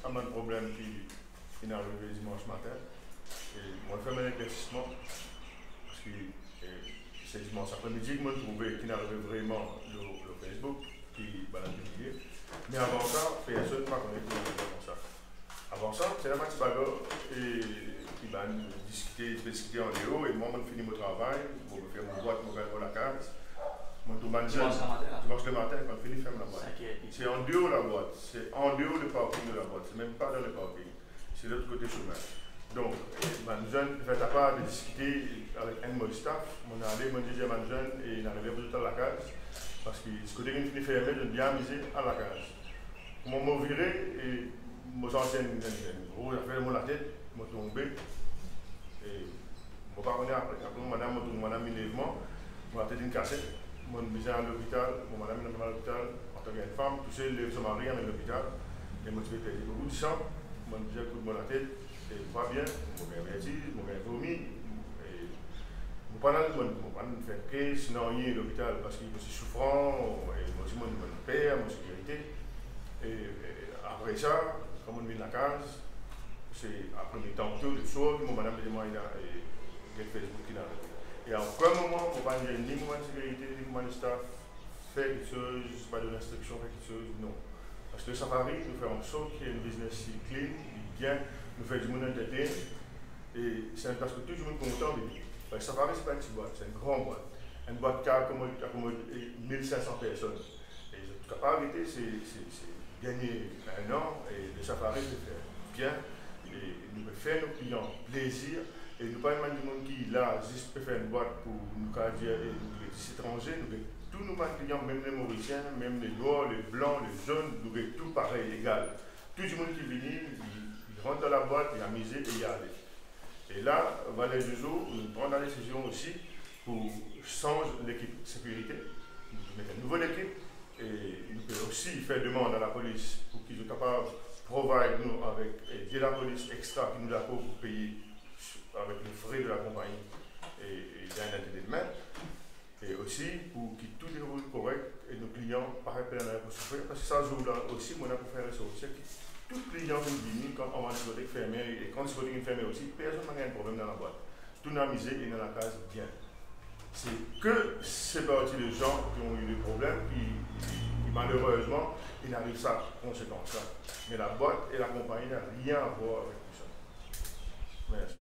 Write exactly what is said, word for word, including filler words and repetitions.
Sa bann problem ki, ki inn arive dimans matin. E mo fer enn leklersisman, parski, e, se dimans apremidi ki mo trouve ki inn arive vreman lor, lor Facebook, ki bann la pibliye. Me avan sa, personn pa kone ki inn arive avan sa. Avan sa, se la bann ti bagar, e, ki bann diskite, ti pe diskite andeor, e mwa, mo fini mo travay, mo fer mo bwat, mo gagn mo lakaz. Mo tourn bann zenn. Dimans lamatin la? Dimans lamatin, kan fini ferm labwat. Sink er. Se andeor labwat, se andeor le parking de labwat, se mem pa dan le parking, se lot kote sime. Donk, bann zenn pe fer tapaz, pe diskite avek enn mo staff, mo ale, mo dir bann zenn, e, inn arive pou zot al lakaz, parski kote ki fini ferme, zot bien amize, al lakaz. Kouma mo vire, e, mo santi enn, enn, enn gro zafer mo latet, mo tonbe, e, mo pa kone apre. Apre mo madam, mo trouv mo madam inn lev mwa, mo latet inn kase, mo bizin al lopital, mo madam inn amenn mwa lopital, antanke enn fam, tousel lev so mari, amenn lopital, e mo ti pe perdi boukou disan, mo bizin koud mo latet, e mo pa bien, mo gagn vertiz, mo gagn vomi, e mo pa'nn al, mo, mo pa'nn fer kriz, nanye lopital, parski mo ti soufran, e mo ti, mo, mo per, mo sekirite. E, e apre sa, kan mo vinn lakaz, se apre mitan, tou leswar, ki mo madam pe dir mwa, ena, e, get Facebook ki la. E a okenn moman, mo pa'nn dir ni mo bann sekirite, ni mo bann staff, fer kiksoz, pa donn instriksion, fer kiksoz, non. Parski safari, nou fer ansort ki enn biznes ki clean, ki bien, nou fer dimoun entertain, e se enn plas kot tou dimoun kontan vini. Parski safari, se pa enn ti bwat, se enn gran bwat. Enn bwat ki akomod, akomod, e, mil sink san personn. E zot kapav gete, se, se, se dernie enn an, e le safari pe fer bien, e nou pe fer nou klian plezir, e nou pa enn bann dimoun ki la zis pe fer enn bwat pou nou kapav dir, e nou pe zis etranze, nou pe tou nou bann klian, mem le Morisien, mem le nwar, le blan, le zonn, nou pe tou parey, egal. Tou dimoun ki vini, li, li rant dan labwat, li amize e li ale. E la, valer dizour, nou pran ladesizion osi pou sanz lekip sekirite. Nou met enn nouvo lekip e nou pe osi fer demann a lapolis pou ki zot kapav provide nou avek, e, de lapolis extra ki nou dakor pou peye avek le fre de lakonpagni e, e dan enn de demen. E osi pou ki tou deroul korek e nou klian pa pena pou soufrir, parski sa zour la osi, mo ena pou fer resorti ki tou klian ki vini, kan anvan diskotek ferme, e kan diskotek inn ferme osi, personn pa gagn problem dan labwat. Tou inn amize e ena lakaz bien. Se ke se parti de zan ki ont eu de problem ki, ki malerezman, inn ariv sa konsekans la. Me labwat e lakonpagni nanye a vwar avek tousa. Mersi.